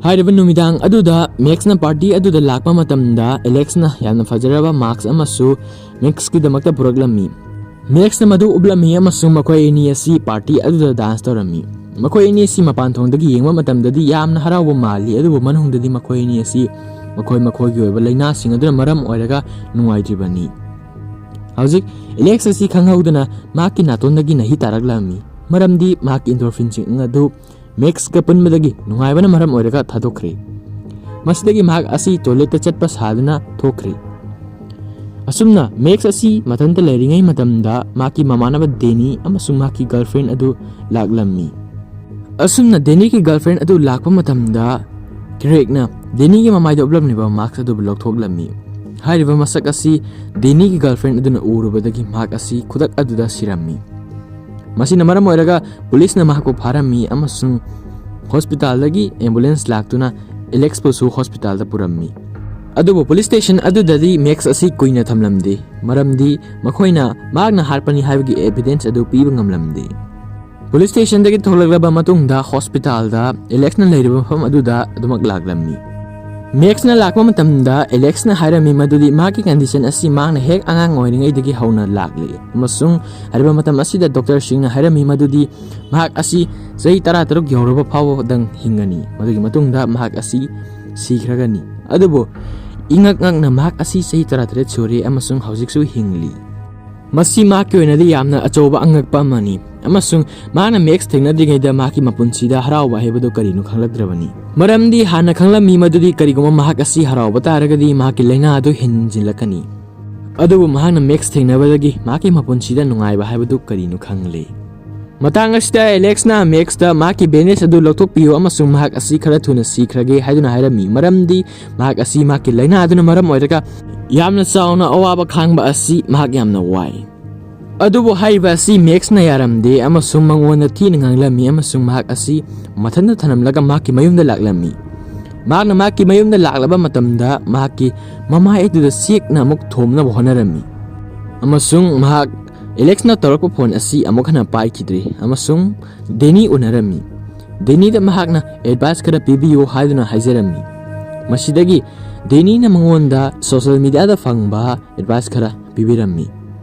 ꯍꯥꯏꯔꯤꯕ ꯅꯨꯃꯤꯗꯥꯡ ꯑꯗꯨꯗ ꯃꯦꯛꯁꯅ ꯄꯥꯔꯇꯤ ꯑꯗꯨꯗ ꯂꯥꯛꯄ ꯃꯇꯝꯗ ꯑꯦꯂꯦꯛꯁꯅ ꯌꯥꯝꯅ ꯐꯖꯔꯕ ꯃꯥꯛꯁ ꯑꯃꯁꯨ ꯃꯦꯛꯁꯀꯤꯗꯃꯛꯇ ꯄꯨꯔꯛꯂꯝꯃꯤ꯫ ꯃꯦꯛꯁꯅ ꯃꯗꯨ ꯎꯞꯂꯝꯃꯤ ꯑꯃꯁꯨꯡ ꯃꯈꯣꯏ ꯑꯅꯤ ꯑꯁꯤ ꯄꯥꯔꯇꯤ ꯑꯗꯨꯗ ꯗꯥꯟꯁ ꯇꯧꯔꯝꯃꯤ꯫ ꯃꯈꯣꯏ ꯑꯅꯤ ꯑꯁꯤ ꯃꯄꯥꯟ ꯊꯣꯡꯗꯒꯤ ꯌꯦꯡꯕ ꯃꯇꯝꯗꯗꯤ ꯌꯥꯝꯅ ꯍꯔꯥꯎꯕ ꯃꯥꯜꯂꯤ, ꯑꯗꯨꯕꯨ ꯃꯅꯨꯡꯗꯗꯤ ꯃꯈꯣꯏ ꯑꯅꯤ ꯑꯁꯤ ꯃꯈꯣꯏ ꯃꯈꯣꯏꯒꯤ ꯑꯣꯏꯕ ꯂꯥꯏꯅꯥꯁꯤꯡ ꯑꯗꯨꯅ ꯃꯔꯝ ꯑꯣꯏꯔꯒ ꯅꯨꯡꯉꯥꯏꯇ꯭ꯔꯤꯕꯅꯤ꯫ ꯍꯧꯖꯤꯛ ꯑꯦꯂꯦꯛꯁ ꯑꯁꯤ ꯈꯪꯍꯧꯗꯅ ꯃꯍꯥꯛꯀꯤ ꯅꯥꯇꯣꯟꯗꯒꯤ ꯅꯥꯍꯤ ꯇꯥꯔꯛꯂꯝꯃꯤ, ꯃꯔꯝꯗꯤ ꯃꯍꯥꯛꯀꯤ ꯏꯟꯗꯣꯔꯐꯤꯟꯁꯤꯡ ꯑꯗꯨ ꯃꯦꯛꯁꯀ ꯄꯨꯟꯕꯗꯒꯤ ꯅꯨꯡꯉꯥꯏꯕꯅ ꯃꯔꯝ ꯑꯣꯏꯔꯒ ꯊꯥꯗꯣꯛꯈ꯭ꯔꯦ꯫ ꯃꯁꯤꯗꯒꯤ ꯃꯍꯥꯛ ꯑꯁꯤ ꯇꯣꯏꯂꯦꯠꯇ ꯆꯠꯄ ꯁꯥꯗꯨꯅ ꯊꯣꯛꯈ꯭ꯔꯦ꯫ ꯑꯁꯨꯝꯅ ꯃꯦꯛꯁ ꯑꯁꯤ ꯃꯊꯟꯇ ꯂꯩꯔꯤꯉꯩ ꯃꯇꯝꯗ ꯃꯍꯥꯛꯀꯤ ꯃꯃꯥꯟꯅꯕ ꯗꯦꯅꯤ ꯑꯃꯁꯨꯡ ꯃꯍꯥꯛꯀꯤ ꯒꯔꯜꯐ꯭ꯔꯦꯟ ꯑꯗꯨ ꯂꯥꯛꯂꯝꯃꯤ꯫ ꯑꯁꯨꯝꯅ ꯗꯦꯅꯤꯒꯤ ꯒꯔꯜꯐ꯭ꯔꯦꯟ ꯑꯗꯨ ꯂꯥꯛꯄ ꯃꯇꯝꯗ ꯀ꯭ꯔꯦꯒꯅ ꯗꯦꯅꯤꯒꯤ ꯃꯃꯥꯏꯗ ꯎꯞꯂꯝꯂꯤꯕ ꯃꯥꯛꯁ ꯑꯗꯨꯕꯨ ꯂꯧꯊꯣꯛꯂꯝꯃꯤ꯫ ꯍꯥꯏꯔꯤꯕ ꯃꯁꯛ ꯑꯁꯤ ꯗꯦꯅꯤꯒꯤ ꯒꯔꯜꯐ꯭ꯔꯦꯟ ꯑꯗꯨꯅ ꯎꯔꯨꯕꯗꯒꯤ ꯃꯍꯥꯛ ꯑꯁꯤ ꯈꯨꯗꯛ ꯑꯗꯨꯗ ꯁꯤꯔꯝꯃꯤ꯫ ꯃꯁꯤꯅ ꯃꯔꯝ ꯑꯣꯏꯔꯒ ꯄꯨꯂꯤꯁꯅ ꯃꯍꯥꯛꯄꯨ ꯐꯥꯔꯝꯃꯤ ꯑꯃꯁꯨꯡ ꯍꯣꯁꯄꯤꯇꯥꯜꯗꯒꯤ ꯑꯦꯝꯕꯨꯂꯦꯟꯁ ꯂꯥꯛꯇꯨꯅ ꯑꯦꯂꯦꯛꯁꯄꯨꯁꯨ ꯍꯣꯁꯄꯤꯇꯥꯜꯗ ꯄꯨꯔꯝꯃꯤ꯫ ꯑꯗꯨꯕꯨ ꯄꯨꯂꯤꯁ ꯁ꯭ꯇꯦꯁꯟ ꯑꯗꯨꯗꯗꯤ ꯃꯦꯛꯁ ꯑꯁꯤ ꯀꯨꯏꯅ ꯊꯝꯂꯝꯗꯦ, ꯃꯔꯝꯗꯤ ꯃꯈꯣꯏꯅ ꯃꯍꯥꯛꯅ ꯍꯥꯠꯄꯅꯤ ꯍꯥꯏꯕꯒꯤ ꯑꯦꯚꯤꯗꯦꯟꯁ ꯑꯗꯨ ꯄꯤꯕ ꯉꯝꯂꯝꯗꯦ꯫ ꯄꯨꯂꯤꯁ ꯁ꯭ꯇꯦꯁꯟꯗꯒꯤ ꯊꯣꯛꯂꯛꯂꯕ ꯃꯇꯨꯡꯗ ꯍꯣꯁꯄꯤꯇꯥꯜꯗ ꯑꯦꯂꯦꯛꯁꯅ ꯂꯩꯔꯤꯕ ꯃꯐꯝ ꯑꯗꯨꯗ ꯑꯗꯨꯃꯛ ꯂꯥꯛꯂꯝꯃꯤ꯫ ꯃꯦꯛꯁꯅ ꯂꯥꯛꯄ ꯃꯇꯝꯗ ꯑꯦꯂꯦꯛꯁꯅ ꯍꯥꯏꯔꯝꯃꯤ ꯃꯗꯨꯗꯤ ꯃꯍꯥꯛꯀꯤ ꯀꯟꯗꯤꯁꯟ ꯑꯁꯤ ꯃꯍꯥꯛꯅ ꯍꯦꯛ ꯑꯉꯥꯡ ꯑꯣꯏꯔꯤꯉꯩꯗꯒꯤ ꯍꯧꯅ ꯂꯥꯛꯂꯤ ꯑꯃꯁꯨꯡ ꯍꯥꯏꯔꯤꯕ ꯃꯇꯝ ꯑꯁꯤꯗ ꯗꯣꯛꯇꯔꯁꯤꯡꯅ ꯍꯥꯏꯔꯝꯃꯤ ꯃꯗꯨꯗꯤ ꯃꯍꯥꯛ ꯑꯁꯤ ꯆꯍꯤ ꯇꯔꯥꯇꯔꯨꯛ ꯌꯧꯔꯕ ꯐꯥꯎꯕꯗꯪ ꯍꯤꯡꯒꯅꯤ, ꯃꯗꯨꯒꯤ ꯃꯇꯨꯡꯗ ꯃꯍꯥꯛ ꯑꯁꯤ ꯁꯤꯈ꯭ꯔꯒꯅꯤ꯫ ꯑꯗꯨꯕꯨ ꯏꯉꯛ ꯉꯛꯅ ꯃꯍꯥꯛ ꯑꯁꯤ ꯆꯍꯤ ꯇꯔꯥꯇꯔꯦꯠ ꯁꯨꯔꯦ ꯑꯃꯁꯨꯡ ꯍꯧꯖꯤꯛꯁꯨ ꯍꯤꯡꯂꯤ꯫ ꯃꯁꯤ ꯃꯍꯥꯛꯀꯤ ꯑꯣꯏꯅꯗꯤ ꯌꯥꯝꯅ ꯑꯆꯧꯕ ꯑꯉꯛꯄ ꯑꯃꯅꯤ, ꯑꯃꯁꯨꯡ ꯃꯍꯥꯛꯅ ꯃꯦꯛꯁ ꯊꯦꯡꯅꯗ꯭ꯔꯤꯉꯩꯗ ꯃꯍꯥꯛꯀꯤ ꯃꯄꯨꯟꯁꯤꯗ ꯍꯔꯥꯎꯕ ꯍꯥꯏꯕꯗꯨ ꯀꯔꯤꯅꯣ ꯈꯪꯂꯛꯇ꯭ꯔꯕꯅꯤ꯫ ꯃꯔꯝꯗꯤ ꯍꯥꯟꯅ ꯈꯪꯂꯝꯃꯤ ꯃꯗꯨꯗꯤ ꯀꯔꯤꯒꯨꯝꯕ ꯃꯍꯥꯛ ꯑꯁꯤ ꯍꯔꯥꯎꯕ ꯇꯥꯔꯒꯗꯤ ꯃꯍꯥꯛꯀꯤ ꯂꯥꯏꯅꯥ ꯑꯗꯨ ꯍꯦꯟꯖꯤꯜꯂꯛꯀꯅꯤ꯫ ꯑꯗꯨꯕꯨ ꯃꯍꯥꯛꯅ ꯃꯦꯛꯁ ꯊꯦꯡꯅꯕꯗꯒꯤ ꯃꯍꯥꯛꯀꯤ ꯃꯄꯨꯟꯁꯤꯗ ꯅꯨꯡꯉꯥꯏꯕ ꯍꯥꯏꯕꯗꯨ ꯀꯔꯤꯅꯣ ꯈꯪꯂꯦ꯫ ꯃꯇꯥꯡ ꯑꯁꯤꯗ ꯑꯦꯂꯦꯛꯁꯅ ꯃꯦꯛꯁꯇ ꯃꯍꯥꯛꯀꯤ ꯕꯦꯟꯗꯦꯖ ꯑꯗꯨ ꯂꯧꯊꯣꯛꯄꯤꯌꯨ ꯑꯃꯁꯨꯡ ꯃꯍꯥꯛ ꯑꯁꯤ ꯈꯔ ꯊꯨꯅ ꯁꯤꯈ꯭ꯔꯒꯦ ꯍꯥꯏꯗꯨꯅ ꯍꯥꯏꯔꯝꯃꯤ, ꯃꯔꯝꯗꯤ ꯃꯍꯥꯛ ꯑꯁꯤ ꯃꯍꯥꯛꯀꯤ ꯂꯥꯏꯅꯥ ꯑꯗꯨꯅ ꯃꯔꯝ ꯑꯣꯏꯔꯒ ꯌꯥꯝꯅ ꯆꯥꯎꯅ ꯑꯋꯥꯕ ꯈꯥꯡꯕ ꯑꯁꯤ ꯃꯍꯥꯛ ꯌꯥꯝꯅ ꯋꯥꯏ꯫ ꯑꯗꯨꯕꯨ ꯍꯥꯏꯔꯤꯕ ꯑꯁꯤ ꯃꯦꯛꯁꯅ ꯌꯥꯔꯝꯗꯦ ꯑꯃꯁꯨꯡ ꯃꯉꯣꯟꯗ ꯊꯤꯅ ꯉꯥꯡꯂꯝꯃꯤ ꯑꯃꯁꯨꯡ ꯃꯍꯥꯛ ꯑꯁꯤ ꯃꯊꯟꯇ ꯊꯅꯝꯂꯒ ꯃꯍꯥꯛꯀꯤ ꯃꯌꯨꯝꯗ ꯂꯥꯛꯂꯝꯃꯤ꯫ ꯃꯍꯥꯛꯅ ꯃꯍꯥꯛꯀꯤ ꯃꯌꯨꯝꯗ ꯂꯥꯛꯂꯕ ꯃꯇꯝꯗ ꯃꯍꯥꯛꯀꯤ ꯃꯃꯥꯏ ꯑꯗꯨꯗ ꯆꯦꯛꯅ ꯑꯃꯨꯛ ꯊꯣꯝꯅꯕ ꯍꯣꯠꯅꯔꯝꯃꯤ ꯑꯃꯁꯨꯡ ꯃꯍꯥꯛ ꯑꯦꯂꯦꯛꯁꯅ ꯇꯧꯔꯛꯄ ꯐꯣꯟ ꯑꯁꯤ ꯑꯃꯨꯛ ꯍꯟꯅ ꯄꯥꯏꯈꯤꯗ꯭ꯔꯦ ꯑꯃꯁꯨꯡ ꯗꯦꯅꯤ ꯎꯅꯔꯝꯃꯤ꯫ ꯗꯦꯅꯤꯗ ꯃꯍꯥꯛꯅ ꯑꯦꯗꯚꯥꯏꯁ ꯈꯔ ꯄꯤꯕꯤꯌꯨ ꯍꯥꯏꯗꯨꯅ ꯍꯥꯏꯖꯔꯝꯃꯤ꯫ ꯃꯁꯤꯗꯒꯤ ꯗꯦꯅꯤꯅ ꯃꯉꯣꯟꯗ ꯁꯣꯁꯤꯌꯦꯜ ꯃꯤꯗꯤꯌꯥꯗ ꯐꯪꯕ ꯑꯦꯗꯚꯥꯏꯁ ꯈꯔ ꯄꯤꯕꯤꯔꯝꯃꯤ꯫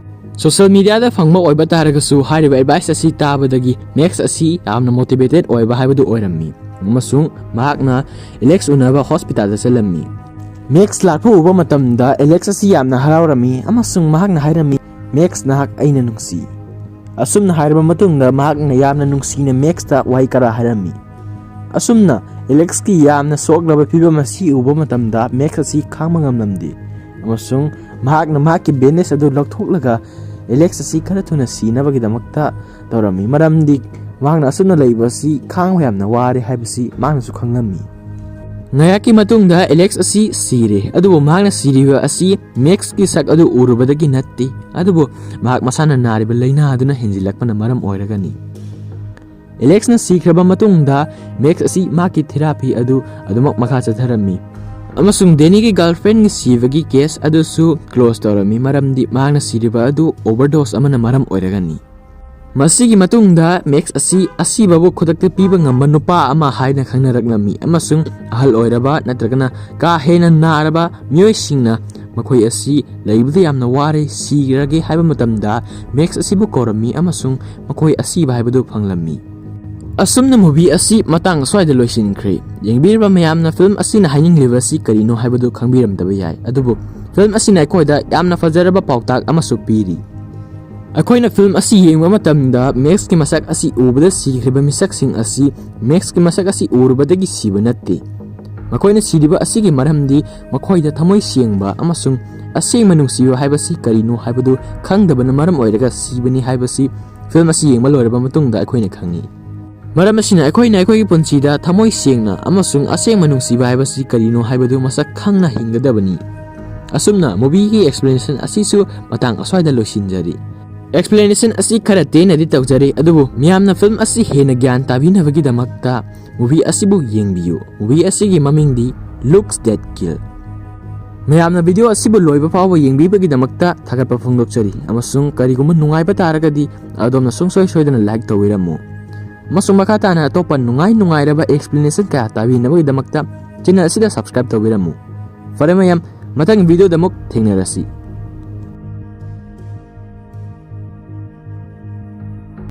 ꯁꯣꯁꯤꯌꯦꯜ ꯃꯤꯗꯤꯌꯥꯗ ꯐꯪꯕ ꯑꯣꯏꯕ ꯇꯥꯔꯒꯁꯨ ꯍꯥꯏꯔꯤꯕ ꯑꯦꯗꯚꯥꯏꯁ ꯑꯁꯤ ꯇꯥꯕꯗꯒꯤ ꯃꯦꯛꯁ ꯑꯁꯤ ꯌꯥꯝꯅ ꯃꯣꯇꯤꯚꯦꯇꯦꯠ ꯑꯣꯏꯕ ꯍꯥꯏꯕꯗꯨ ꯑꯣꯏꯔꯝꯃꯤ ꯑꯃꯁꯨꯡ ꯃꯍꯥꯛꯅ ꯑꯦꯂꯦꯛꯁ ꯎꯅꯕ ꯍꯣꯁꯄꯤꯇꯥꯜꯗ ꯆꯠꯂꯝꯃꯤ꯫ ꯃꯦꯛꯁ ꯂꯥꯛꯄ ꯎꯕ ꯃꯇꯝꯗ ꯑꯦꯂꯦꯛꯁ ꯑꯁꯤ ꯌꯥꯝꯅ ꯍꯔꯥꯎꯔꯝꯃꯤ ꯑꯃꯁꯨꯡ ꯃꯍꯥꯛꯅ ꯍꯥꯏꯔꯝꯃꯤ, "ꯃꯦꯛꯁ, ꯅꯍꯥꯛ ꯑꯩꯅ ꯅꯨꯡꯁꯤ"꯫ ꯑꯁꯨꯝꯅ ꯍꯥꯏꯔꯕ ꯃꯇꯨꯡꯗ ꯃꯍꯥꯛꯅ ꯌꯥꯝꯅ ꯅꯨꯡꯁꯤꯅ ꯃꯦꯛꯁꯇ ꯋꯥꯍꯩ ꯈꯔ ꯍꯥꯏꯔꯝꯃꯤ꯫ ꯑꯁꯨꯝꯅ ꯑꯦꯂꯦꯛꯁꯀꯤ ꯌꯥꯝꯅ ꯁꯣꯛꯂꯕ ꯐꯤꯕꯝ ꯑꯁꯤ ꯎꯕ ꯃꯇꯝꯗ ꯃꯦꯛꯁ ꯑꯁꯤ ꯈꯥꯡꯕ ꯉꯝꯂꯝꯗꯦ ꯑꯃꯁꯨꯡ ꯃꯍꯥꯛꯅ ꯃꯍꯥꯛꯀꯤ ꯕꯦꯟꯗꯦꯖ ꯑꯗꯨ ꯂꯧꯊꯣꯛꯂꯒ ꯑꯦꯂꯦꯛꯁ ꯑꯁꯤ ꯈꯔ ꯊꯨꯅ ꯁꯤꯅꯕꯒꯤꯗꯃꯛꯇ ꯇꯧꯔꯝꯃꯤ, ꯃꯔꯝꯗꯤ ꯃꯍꯥꯛꯅ ꯑꯁꯨꯝꯅ ꯂꯩꯕ ꯑꯁꯤ ꯈꯥꯡꯕ ꯌꯥꯝꯅ ꯋꯥꯔꯦ ꯍꯥꯏꯕꯁꯤ ꯃꯍꯥꯛꯅꯁꯨ ꯈꯪꯂꯝꯃꯤ꯫ ꯉꯥꯏꯍꯥꯛꯀꯤ ꯃꯇꯨꯡꯗ ꯑꯦꯂꯦꯛꯁ ꯑꯁꯤ ꯁꯤꯔꯦ, ꯑꯗꯨꯕꯨ ꯃꯍꯥꯛꯅ ꯁꯤꯔꯤꯕ ꯑꯁꯤ ꯃꯦꯛꯁꯀꯤ ꯁꯛ ꯑꯗꯨ ꯎꯔꯨꯕꯗꯒꯤ ꯅꯠꯇꯦ, ꯑꯗꯨꯕꯨ ꯃꯍꯥꯛ ꯃꯁꯥꯅ ꯅꯥꯔꯤꯕ ꯂꯥꯏꯅꯥ ꯑꯗꯨꯅ ꯍꯦꯟꯖꯤꯜꯂꯛꯄꯅ ꯃꯔꯝ ꯑꯣꯏꯔꯒꯅꯤ꯫ ꯑꯦꯂꯦꯛꯁꯅ ꯁꯤꯈ꯭ꯔꯕ ꯃꯇꯨꯡꯗ ꯃꯦꯛꯁ ꯑꯁꯤ ꯃꯍꯥꯛꯀꯤ ꯊꯦꯔꯥꯄꯤ ꯑꯗꯨ ꯑꯗꯨꯃꯛ ꯃꯈꯥ ꯆꯠꯊꯔꯝꯃꯤ, ꯑꯃꯁꯨꯡ ꯗꯦꯅꯤꯒꯤ ꯒꯔꯜꯐ꯭ꯔꯦꯟꯒꯤ ꯁꯤꯕꯒꯤ ꯀꯦꯁ ꯑꯗꯨꯁꯨ ꯀ꯭ꯂꯣꯖ ꯇꯧꯔꯝꯃꯤ, ꯃꯔꯝꯗꯤ ꯃꯍꯥꯛꯅ ꯁꯤꯔꯤꯕ ꯑꯗꯨ ꯑꯣꯚꯔꯗꯣꯁ ꯑꯃꯅ ꯃꯔꯝ ꯑꯣꯏꯔꯒꯅꯤ꯫ ꯃꯁꯤꯒꯤ ꯃꯇꯨꯡꯗ ꯃꯦꯛꯁ ꯑꯁꯤ ꯑꯁꯤꯕꯕꯨ ꯈꯨꯗꯛꯇ ꯄꯤꯕ ꯉꯝꯕ ꯅꯨꯄꯥ ꯑꯃ ꯍꯥꯏꯅ ꯈꯪꯅꯔꯛꯂꯝꯃꯤ, ꯑꯃꯁꯨꯡ ꯑꯍꯜ ꯑꯣꯏꯔꯕ ꯅꯠꯇ꯭ꯔꯒꯅ ꯀꯥ ꯍꯦꯟꯅ ꯅꯥꯔꯕ ꯃꯤꯑꯣꯏꯁꯤꯡꯅ ꯃꯈꯣꯏ ꯑꯁꯤ ꯂꯩꯕꯗ ꯌꯥꯝꯅ ꯋꯥꯔꯦ, ꯁꯤꯔꯒꯦ ꯍꯥꯏꯕ ꯃꯇꯝꯗ ꯃꯦꯛꯁ ꯑꯁꯤꯕꯨ ꯀꯧꯔꯝꯃꯤ ꯑꯃꯁꯨꯡ ꯃꯈꯣꯏ ꯑꯁꯤꯕ ꯍꯥꯏꯕꯗꯨ ꯐꯪꯂꯝꯃꯤ꯫ ꯑꯁꯨꯝꯅ movie ꯑꯁꯤ ꯃꯇꯥꯡ ꯑꯁ꯭ꯋꯥꯏꯗ ꯂꯣꯏꯁꯤꯟꯈ꯭ꯔꯦ꯫ ꯌꯦꯡꯕꯤꯔꯤꯕ ꯃꯌꯥꯝꯅ film ꯑꯁꯤꯅ ꯍꯥꯏꯅꯤꯡꯂꯤꯕ ꯑꯁꯤ ꯀꯔꯤꯅꯣ ꯍꯥꯏꯕꯗꯨ ꯈꯪꯕꯤꯔꯝꯗꯕ ꯌꯥꯏ, ꯑꯗꯨꯕꯨ film ꯑꯁꯤꯅ ꯑꯩꯈꯣꯏꯗ ꯌꯥꯝꯅ ꯐꯖꯔꯕ ꯄꯥꯎꯇꯥꯛ ꯑꯃꯁꯨ ꯄꯤꯔꯤ꯫ ꯑꯩꯈꯣꯏꯅ film ꯑꯁꯤ ꯌꯦꯡꯕ ꯃꯇꯝꯗ ꯃꯦꯛꯁꯀꯤ ꯃꯁꯛ ꯑꯁꯤ ꯎꯕꯗ ꯁꯤꯈ꯭ꯔꯤꯕ ꯃꯤꯁꯛꯁꯤꯡ ꯑꯁꯤ ꯃꯦꯛꯁꯀꯤ ꯃꯁꯛ ꯑꯁꯤ ꯎꯔꯨꯕꯗꯒꯤ ꯁꯤꯕ ꯅꯠꯇꯦ꯫ ꯃꯈꯣꯏꯅ ꯁꯤꯔꯤꯕ ꯑꯁꯤꯒꯤ ꯃꯔꯝꯗꯤ ꯃꯈꯣꯏꯗ ꯊꯃꯣꯏ ꯁꯦꯡꯕ ꯑꯃꯁꯨꯡ ꯑꯁꯦꯡꯕ ꯅꯨꯡꯁꯤꯕ ꯍꯥꯏꯕꯁꯤ ꯀꯔꯤꯅꯣ ꯍꯥꯏꯕꯗꯨ ꯈꯪꯗꯕꯅ ꯃꯔꯝ ꯑꯣꯏꯔꯒ ꯁꯤꯕꯅꯤ ꯍꯥꯏꯕꯁꯤ film ꯑꯁꯤ ꯌꯦꯡꯕ ꯂꯣꯏꯔꯕ ꯃꯇꯨꯡꯗ ꯑꯩꯈꯣꯏꯅ ꯈꯪꯏ꯫ ꯃꯔꯝ ꯑꯁꯤꯅ ꯑꯩꯈꯣꯏꯅ ꯑꯩꯈꯣꯏꯒꯤ ꯄꯨꯟꯁꯤꯗ ꯊꯃꯣꯏ ꯁꯦꯡꯅ ꯑꯃꯁꯨꯡ ꯑꯁꯦꯡꯕ ꯅꯨꯡꯁꯤꯕ ꯍꯥꯏꯕꯁꯤ ꯀꯔꯤꯅꯣ ꯍꯥꯏꯕꯗꯨ ꯃꯁꯛ ꯈꯪꯅ ꯍꯤꯡꯒꯗꯕꯅꯤ꯫ ꯑꯁꯨꯝꯅ movieꯒꯤ explanation ꯑꯁꯤꯁꯨ ꯃꯇꯥꯡ ꯑꯁ꯭ꯋꯥꯏꯗ ꯂꯣꯏꯁꯤꯟꯖꯔꯤ꯫ Explanation ꯑꯁꯤ ꯈꯔ ꯇꯦꯟꯅꯗꯤ ꯇꯧꯖꯔꯤ, ꯑꯗꯨꯕꯨ ꯃꯤꯌꯥꯝꯅ film ꯑꯁꯤ ꯍꯦꯟꯅ ꯒ꯭ꯌꯥꯟ ꯇꯥꯕꯤꯅꯕꯒꯤꯗꯃꯛꯇ movie ꯑꯁꯤꯕꯨ ꯌꯦꯡꯕꯤꯌꯨ꯫ Movie ꯑꯁꯤꯒꯤ ꯃꯃꯤꯡꯗꯤ Looks That Kill꯫ ꯃꯌꯥꯝꯅ video ꯑꯁꯤꯕꯨ ꯂꯣꯏꯕ ꯐꯥꯎꯕ ꯌꯦꯡꯕꯤꯕꯒꯤꯗꯃꯛꯇ ꯊꯥꯒꯠꯄ ꯐꯣꯡꯗꯣꯛꯆꯔꯤ, ꯑꯃꯁꯨꯡ ꯀꯔꯤꯒꯨꯝꯕ ꯅꯨꯡꯉꯥꯏꯕ ꯇꯥꯔꯒꯗꯤ ꯑꯗꯣꯝꯅ ꯁꯨꯡꯁꯣꯏ ꯁꯣꯏꯗꯅ like ꯇꯧꯕꯤꯔꯝꯃꯨ꯫ ꯑꯃꯁꯨꯡ ꯃꯈꯥ ꯇꯥꯅ ꯑꯇꯣꯞꯄ ꯅꯨꯡꯉꯥꯏ ꯅꯨꯡꯉꯥꯏꯔꯕ explanation ꯀꯌꯥ ꯇꯥꯕꯤꯅꯕꯒꯤꯗꯃꯛꯇ channel ꯑꯁꯤꯗ subscribe ꯇꯧꯕꯤꯔꯝꯃꯨ꯫ ꯐꯔꯦ ꯃꯌꯥꯝ, ꯃꯊꯪꯒꯤ videoꯗ ꯑꯃꯨꯛ ꯊꯦꯡꯅꯔꯁꯤ꯫